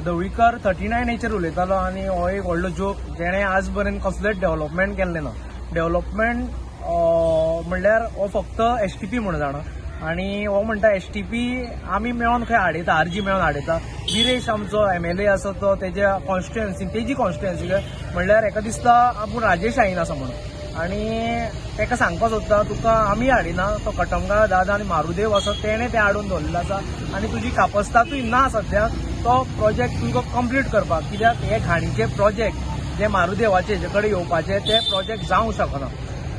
ढवळीकर 39 हेचेर उलयतालो आनी हो एक व्हडलो जोक जेणे आज पर्यंत कसलेच डेव्हलपमेंट केल्लें ना. डेव्हलपमेंट म्हणल्यार हो फक्त एसटीपी म्हूण जाणा आनी हो म्हणटा एसटीपी आमी मेळोन खंय हाडयता, आरजी मेळोन हाडयता. विरेश आमचो एमएलए आसा तो तेज्या कॉन्स्टिट्युएन्सी, तेजी कॉन्स्टिट्युएन्सी म्हणल्यार हेका दिसता आपूण राजेशाहीन आसा म्हणून. आनी तेका सांगपाक सोदता, तुका आमी हाडिना, तो कटमगाळ दादा आनी मारुदेव आसा तेणें तें हाडून दवरिल्लें आसा आनी तुजी कापस्तातूय ना सद्याक तो प्रोजेक्ट तुका कंप्लीट करपाक, कित्याक हे घाणीचे प्रोजेक्ट जे मारुदेवाचे हेजे कडेन येवपाचे ते प्रोजेक्ट जावंक शकना.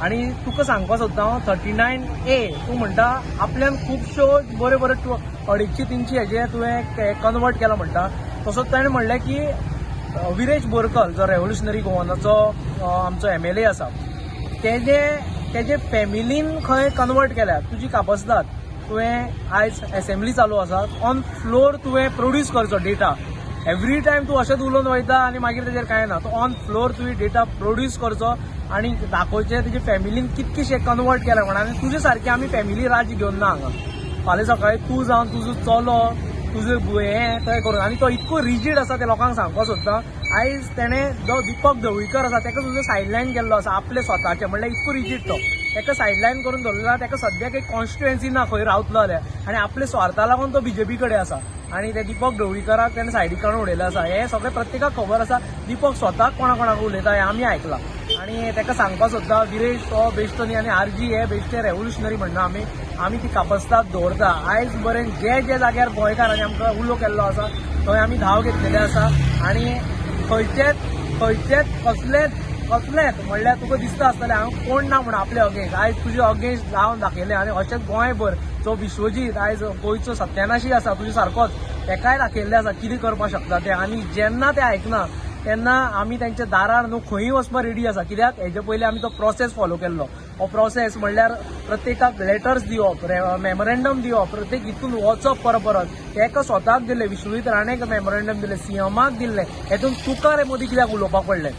आनी तुका सांगपाक सोदता हांव, 39A तूं म्हणटा आपल्यान खुबश्यो बऱ्यो बऱ्यो 250-300 हेजे तुवें कन्वर्ट केला म्हणटा. तसोच ताणें म्हणलें की विरेश बोरकर जो रेव्होल्युशनरी गोवनाचो आमचो एमएलए आसा तेजे फॅमिलीन खंय कन्वर्ट केल्या. तुजी कापस्ताद तुवें आयज एसेंब्ली चालू आसा, ऑन फ्लोर तुवें प्रोड्यूस करचो डेटा. एवरी टायम तूं अशेंच उलोवन वयता आनी मागीर तेजेर कांय ना. तो ऑन फ्लोर तुवें डेटा प्रोड्यूस करचो आनी दाखोवचें तेजे फॅमिलीन कितकेशे कन्वर्ट केल्या म्हणून. आनी तुजे सारकी आमी फॅमिली राज्य घेवन ना हांगा. फाल्यां सकाळी तूं जावन तुजो चलो तुजो हें थंय करून, आनी तो इतको रिजीड आसा ते लोकांक सांगपाक सोदता. आयज तेणें जो दीपक ढवळीकर आसा तेका सुद्दां सायडलायन केल्लो आसा आपले स्वताचे, म्हणल्यार इतको रिजीड तो तेका सायडलायन करून दवरलेलो आसा. तेका सद्याक एक कॉन्स्टिट्युएन्सी ना खंय रावतलो जाल्यार, आनी आपले स्वार्था लागून तो बीजेपी कडेन आसा आनी ते दीपक ढवळीकराक तेणें सायडीक काडून उडयलें आसा. हें सगळें प्रत्येकाक खबर आसा. दीपक स्वताक कोणा कोणाक उलयता हें आमी आयकलां. आनी तेका सांगपाक सोदता, विरेश हो बेश्टो न्ही आनी आरजी हे बेश्टे रेव्होल्युशनरी म्हणना. आमी ती कापस्ताद दवरता. आयज पर्यंत जे जे जाग्यार गोंयकारांनी आमकां उलो केल्लो आसा थंय आमी धांव घेतलेले आसा. आनी खंयचेच खंयचेच कसलेच कसलेच म्हणल्यार तुका दिसता आसतलें हांव कोण ना म्हूण आपले अगेन्स्ट. आयज तुजे अगेन्स्ट जावन दाखयलें. आनी अशेंच गोंयभर जो विश्वजीत आयज गोंयचो सत्यानाशी आसा तुजे सारकोच, तेकाय दाखयल्लें आसा कितें करपाक शकता तें. आनी जेन्ना ते आयकना तेन्ना आमी तेंच्या दारार न्हू खंयूय वचपाक रेडी आसा, कित्याक हेजे पयलीं आमी तो प्रोसेस फॉलो केल्लो. हो प्रोसेस म्हणल्यार प्रत्येकाक लेटर्स दिवप, मेमोरेंडम दिवप, प्रत्येक हितून वचप परत परत. तेका स्वताक दिलें, विश्वजीत राणेक मेमोरेंडम दिलें, सीएमाक दिल्लें. हेतून तुका रे मदीं कित्याक उलोवपाक पडलें?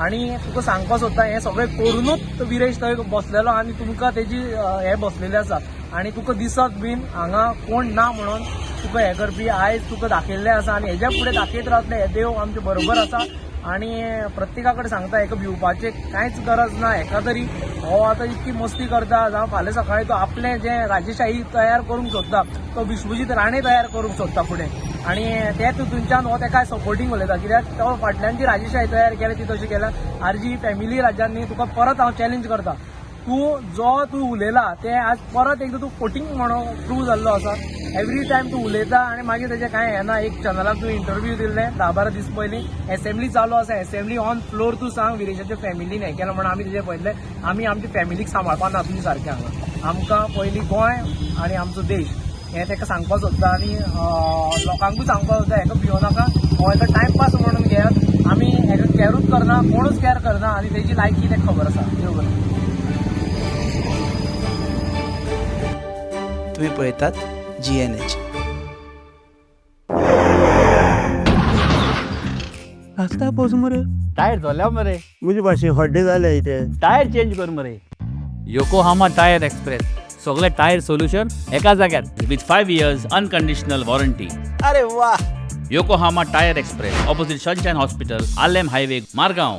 आनी तुका सांगपाक सोदता, हें सगळें करुनूच विरेश थंय बसलेलो आनी तुमकां तेजी हें बसलेलें आसा. आनी तुका दिसत बीन हांगा कोण ना म्हणून तुका हें करपी आयज तुका दाखयल्लें आसा. आनी हेज्या फुडें दाखयत रावतले. हे देव आमचे बरोबर आसा. आनी प्रत्येका कडेन सांगता, हेका भिवपाचें कांयच गरज ना. हेका तरी हो आतां इतकी मस्ती करता, जावं फाल्यां सकाळीं तो आपलें जें राजेशाही तयार करूंक सोदता तो विश्वजीत राणे तयार करूंक सोदता फुडें. आनी ते तितूनच्यान हो तेका सपोर्टींग उलयता, कित्याक तो फाटल्यान जी राजेशाही तयार केल्या ती तशी केल्या. आरजी फॅमिली राज्यांनी तुका परत हांव चॅलेंज करता, तूं जो तूं उलयला तें आज परत एकदां तूं फोटींग म्हणून प्रूव जाल्लो आसा. एवरी टायम तूं उलयता आनी मागीर तेजें कांय येना. एक चॅनलाक तुवें इंटरव्यू दिल्लें 10-12 दीस पयलीं, एसेंब्ली चालू आसा, एसेंब्ली ऑन फ्लोर तूं सांग विरेशाच्या फॅमिलीन हें केलां म्हणून आमी तेजें पळयतलें. आमी आमच्या फॅमिलीक सांबाळपाक ना तुजे सारकें हांगा. आमकां पयलीं गोंय आनी आमचो देश हें तेका सांगपाक सोदता. आनी लोकांकूय सांगपाक सोदता, हेका भियो नाका, हो हेका टायमपास म्हणून घेयात. आमी हेका कॅरूच करना, कोणूच कॅर करना आनी तेजी लायकी तेका खबर आसा. देव बरें. तुम्ही पळयतात जीएनएच. रस्ता पोस मरे. टायर जोल्या मरे. म्हजे भाशेन हड्डे जाले इथे. टायर चेंज कर मरे. योकोहामा टायर एक्सप्रेस, सगळे टायर सोल्युशन एका जाग्यार विथ 5 years unconditional warranty. अरे वा. Yokohama tyre express, opposite sunshine hospital, Arlem highway, Margao.